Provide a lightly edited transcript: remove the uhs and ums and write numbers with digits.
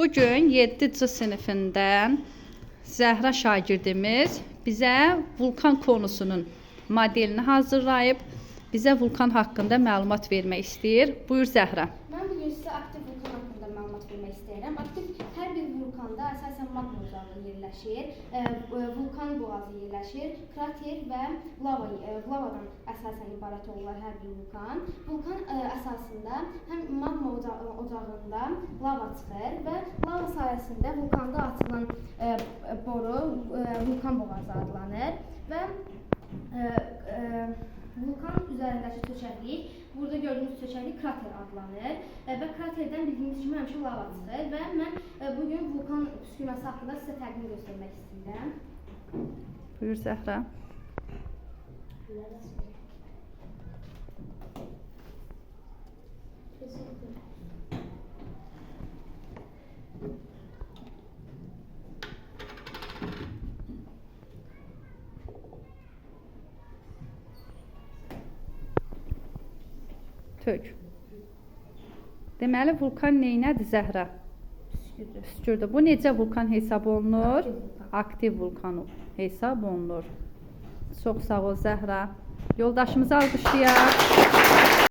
Bu gün 7C sinifindən Zəhra şagirdimiz bizə vulkan konusunun modelini hazırlayıb, bizə vulkan haqqında məlumat vermək istəyir. Buyur Zəhra. Mən bugün sizə aktiv vulkan haqqında məlumat vermək istəyirəm. Aktiv hər bir vulkanda əsasən magma ocağı yerləşir, vulkan boğazı yerləşir, krater və lava lavadan əsasən ibarət olurlar hər bir vulkan. Vulkan əsasında həm magma ocağında lava çıxır və lava sayəsində vulkanda açılan boru vulkan boğazı adlanır və vulkan üzərindəki çökəklik, burada gördüyünüz çökəklik krater adlanır və kraterdən bildiyimiz kimi həmişə lava çıxır və mən bugün vulkan püskürməsi haqqında sizə təqdim göstərmək istəyirəm. Buyur Zəhra. Tök. Deməli vulkan neynədir Zəhra? Püskürdür. Püskürdür. Bu necə vulkan hesab olunur? Aktiv vulkan. Aktiv vulkan hesab olunur. Çox sağ ol Zəhra. Yoldaşımızı alqışlayaq.